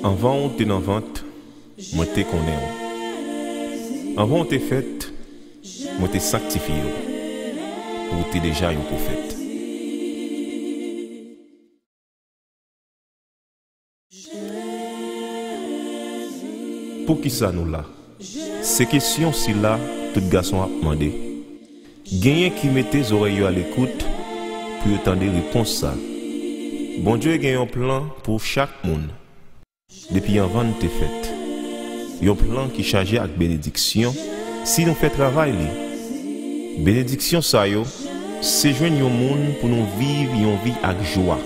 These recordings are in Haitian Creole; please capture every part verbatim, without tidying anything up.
Anvan w te nan vant, mwen te konnen w. Anvan w te fèt, mwen te sanktifye w, pou w te deja yon pwofèt. Poukisa nou la? Se kesyon sila tout gason ap mande. Genyen ki mete zòrèy yo alekout pou yo tande repons sa. Bondye gen yon plan pou chak moun, depi anvan n te fèt. Yon plan ki chaje ak benediksyon si nou fè travay li. Benediksyon sa yo, se jwenn yon moun pou nou viv yon vi ak jwa.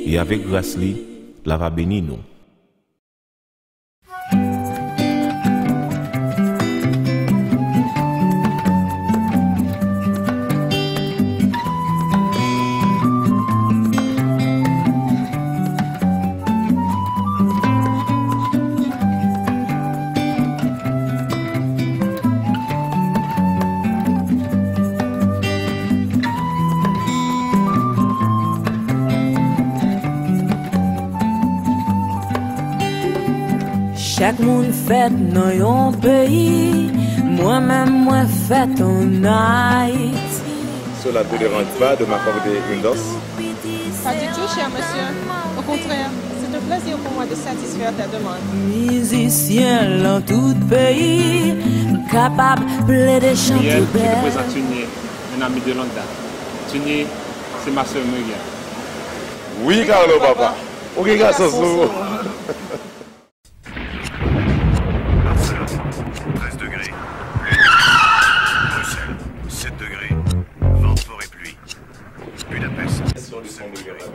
E avèk gras li, l ava beni nou. Chak moun fèt nan yon peyi, mwen menm mwen fèt ann Ayiti. Cela ne te dérange pas de m'accorder une danse? Pas du tout, cher monsieur. Au contraire, c'est un plaisir pour moi de satisfaire ta demande. Mizisyen lan tout peyi kapab plede chante bèl. Miguel, je te présente Tunyé, un ami de longue date. Tunyé, c'est ma sœur Muriel. Wi, Carlo, papa. Ou gen gason sou ou. Barcelone, treize degrés. Bruxelles, sept degrés. Vent fort et pluie. Budapest, sept degrés. Pluie et grêle.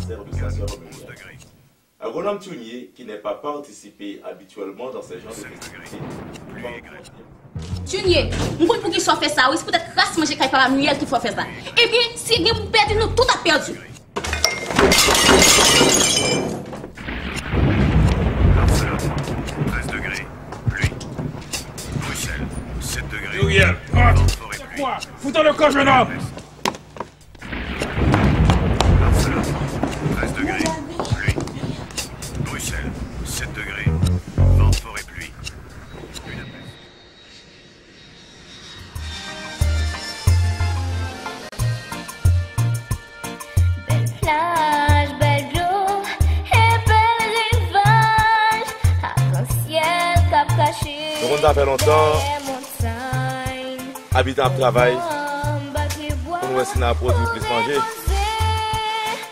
Berlin, onze degrés. Agronome Tunyé, qui n'est pas participé habituellement dans ce genre de festivités. Tunyé, m konn poukisa w fè sa, wi, se poutèt kras manje kay papa Muriel ki fè w fè sa. Ebyen, si gen pou pèdi, nou tout ap pèdi. Barcelone, treize degrés, pluie. Bruxelles, sept degrés. Muriel, vent fort et pluie. Fout-en le camp, jeune homme. Barcelone, treize degrés, pluie. Bruxelles, sept degrés, vent fort et pluie. Budapest. Bèl plaj, bèl dlo, e bèl rivaj, akansyèl k ap kache dèyè montay. Abitan ap travay pou nou wè si n a pwodui plis manje.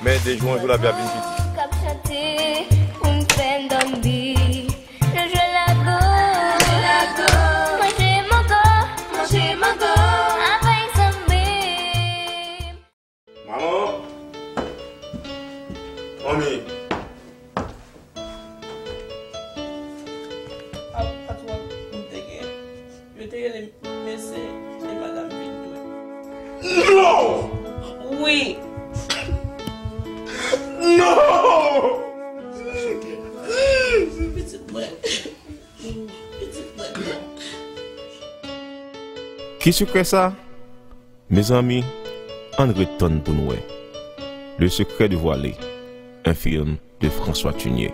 Men de jou an jou, lapli ap vin pi di. K ap chante pou m fè n dòmi. Nou jwe lago, lago. Manje mango, manje mango. Avèk zanmi. Manman! Manmi! A, patwon, m te gen, yo te rele m mesye e madanm vin jwenn. Non! Wi! Non! Pitit mwen. Pitit mwen. Ki sekrè sa? Mezanmi, ann ret tann pou n wè. Le Secret Dévoilé, un film de François Tunyé.